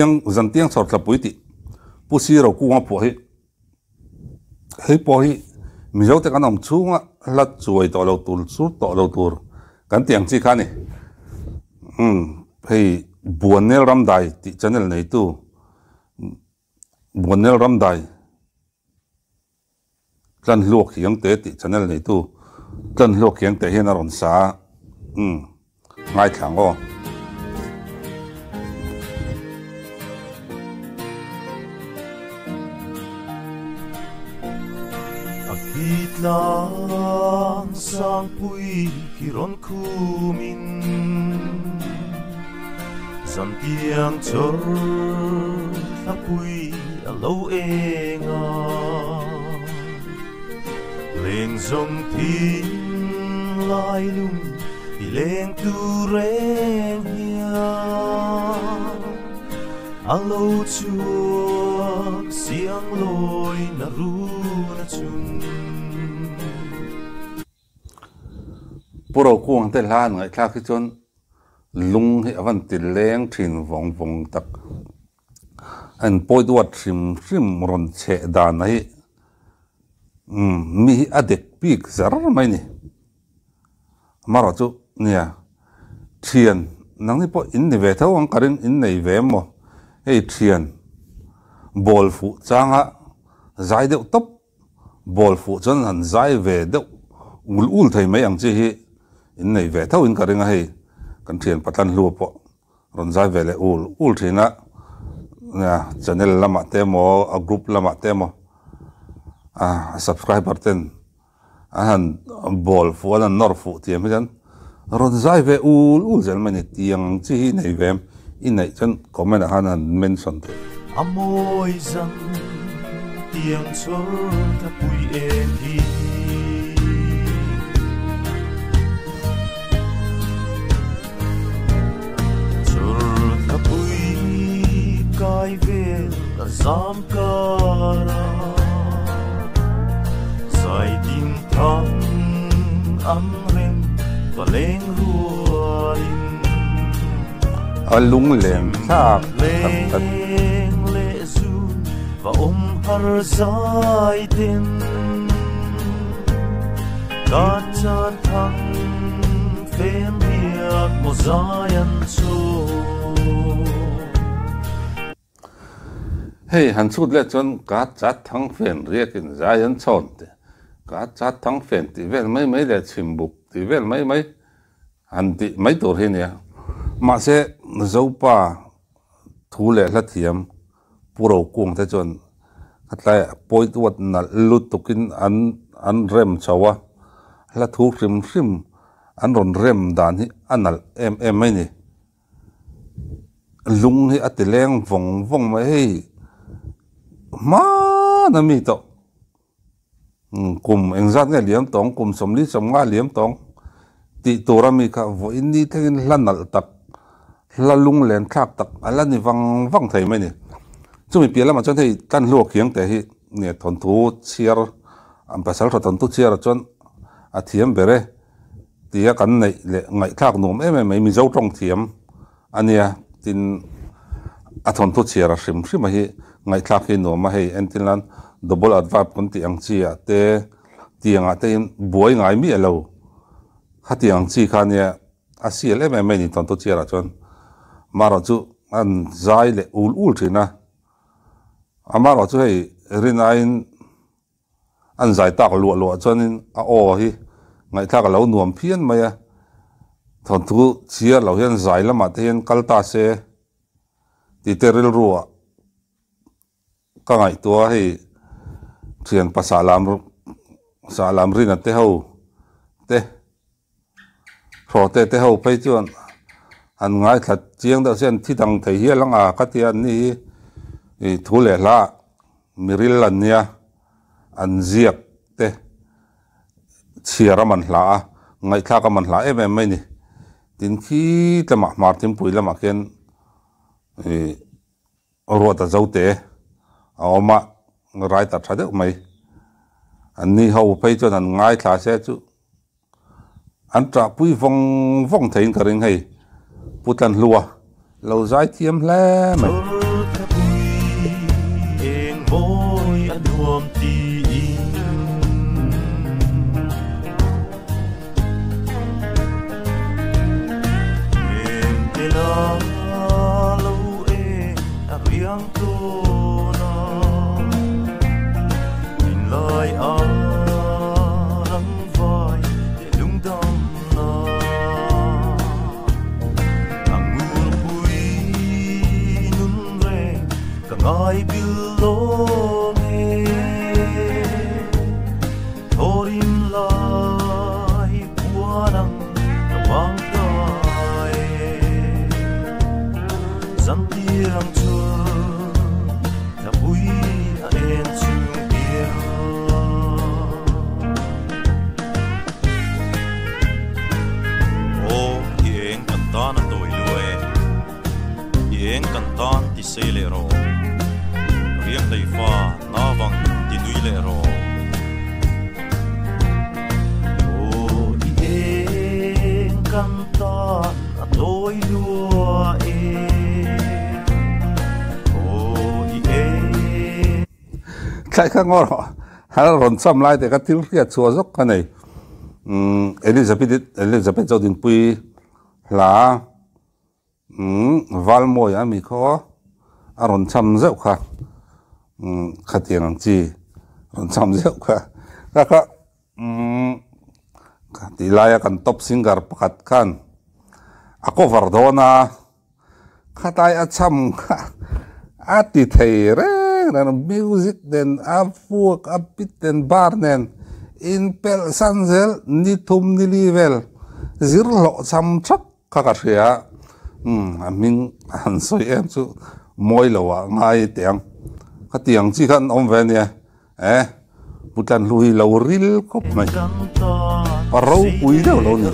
Zantiang chhawr thlapui tih Pu Si Rokunga phuah hi hei pawh hi Mizote kan awm chhunga hla chuai tawh lo tur sur tawh lo tur kan tih ang chi kha a ni. Umm hei Buannel Ramdai tih channel neitu Buannel Ramdai Tlanhluak Hiangte tih channel neitu Tlanhluak Hiangte hian a rawn sa a, umm ngaithla ang aw. A khi tlang sangpui khi rawn khumin Zantiang chawr thlapui a lo eng a, leng zawng thin lai lung i leng tu reng hian a lo chhuak siang lawi na run a chung. Pu Rokunga te hla han ngaihthlak hi chuan lung hi a van ti leng thin vawng vawng tak. A inpawi duat hrim hrim rawn chheh dan hi umm mi hi a dek bik zar mai ni. Amaherawh chu nia thian nangni pawh in ni ve tho ang ka ring in nei ve maw hei thian ball fuh changa zai deuh tawp Ball fuh chuan han zai ve deuh ul ul thei mai ang chi hi in nei ve tho in ka ring a hei kan thian Patlan Hlua pawh rawn zai ve leh ul ul thin a channel lamah te emaw a group lamah te emaw a subscriber ten an han ball fuh an han nawr fuh thiam hi chuan rawn zai ve ul ul zel mai a ni tiang ang chi hi nei ve em i neih chuan comment ah khan han mention theih. A mawi zan tiang chawr thapui em hi. Chawr thapui kai vel a zam kar a, zai din thang an rem va leng rualin. A lungleng thlak tak tak. Leng leh zun va awm har zai ten ka chan thang fem riak maw zai an chaw. Hei han chhut leh chuan ka chat thang fen riakin zai an chhawn tih ka chat thang fen tih vel mai mai leh chhimbuk tih vel mai mai han tih mai tur hi nia. Mahse Zopa thu leh hla thiam Pu Rokung te chuan a tlaiah point uat nalh lutukin an an rem chho a, hla thu hrim hrim an rawn rem dan hi a nalh em em mai ni. Lung hi a ti leng vawng vawng mai hei hmana mi tawh kum engzat nge liam tawng kum sawmli sawmnga liam tawng tih tura mi kha vawiin ni thlengin hla nalh tak hla lung len thlak tak a la ni vang vang thei mai a ni. Chumi piah lamah chuan hei Tlanhluak hiang te hi nge thawnthu chhiar an pasal tha thawnthu chhiarah chuan a thiam ber e. Tia kan neih leh ngaihthlak nuam em em mai Mizo tawng thiam a nia tin a thawnthu chhiar a hrim hrim a hi ngaihthlak hi nuam a hei entir nan double adverb kan tih ang chi ah te tiang ah te in buai ngai miah lo khatiang ang chi kha nia a sial em em mai a ni thawnthu chhiar ah chuan marawh chu an zai leh ul ul thin a amarawh chu hei rin aiin. An zai tak luah luah chuanin a aw hi ngaihthlak a lo nuam phian mai a, thawnthu chhiar lo hian zai lamah te hian kal ta se tih te rilruah ka ngaihtuah a, hei thianpa sahlam sahlam rina te ho te Hrawte te ho phei chuan an ngaithla chiang deuh se an thi dang thei hial ang a ka ti a, anni hi ih thu leh hla ah miril an nia an ziak te chhiar a man hla a, ngaihthlak a man hla em em mai a ni. Tin khi tlema hmar thingpui lamah khian ih Ruata Zote a awm a, writer tha deuh mai. Anni ho phei chuan an ngaithla se chu An ṭahpui vawng vawng theiin ka ring hei, Pu Tlanhlua lo zai thiam hle mai. Tiin. Hnem te la lo eng a riang tawn a, thinlai a rang vai te lungdam na. A ngurpui nun reng ka ngai bil lawm e, Thorim lai puanang ka bang ta e. Zan tiang chur ta pui a en chung piang. Aw, i eng kan tan a tawi lua e. I eng kan tan ti sei leh rawh. Riang hlei fa na vang ti nui leh rawh. Aw, i eng kan tan a tawi lua e. Aw, i eng. Thlai kha ngaw rawh. A rawn cham lai te kha thil hriat chhuah zawk kha nei. Elizabeth Elizabeth Zodinpuii hla Valmawi a mi khaw a rawn cham zeuh kha khatiang ang chi rawn cham zeuh kha kha kha tih laia kan top singer pakhat khan a cover dawn a. Khatlai a cham kha a ti thei reng reng a, music nen a vuak a bit nen bar nen inpelh san zel ni thum ni li vel zir hlawh cham thap kha ka hria a, umm a hming a han sawi em chu mawi lo ah ngai teh ang, khatiang chi khan awm ve a nia eh Putlan hlu hi lo ril khawp mai pa ropui deuh lo ni.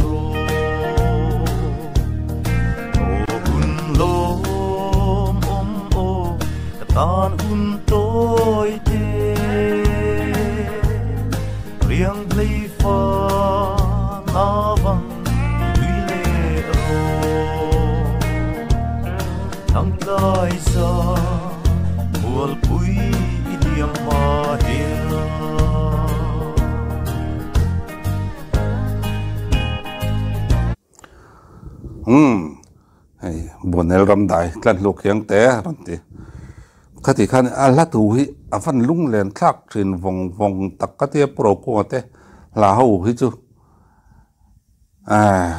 Umm hei Buanel ram dai tlan hluk hiang te a rawn ti. Khati khan a hla thu hi a van lunglen thlak thin vawng vawng tak ka tia Pu Rokunga te hla ho hi chu Ahh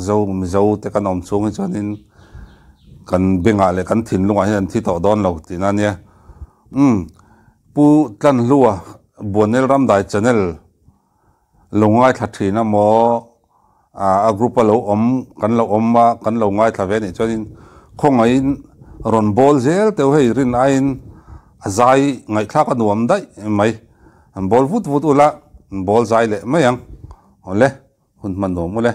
Zo Mizo te kan awm chhung hi chuanin kan bengah leh kan thinlungah hian an thi tawh dawn lo tihna a nia. Umm Pu Tlanhlua Buanel Ramdai channel lo ngaithla thin a maw ah a group a lo awm kan lo awm a kan lo ngaithla ve anih chuanin khawngaihin rawn bawl zel teuh hei rin aiin a zai ngaihthlak a nuam daih mai an bawl vut vut ula an bawl zai leh mai ang. Awle, hun hman nuam ule.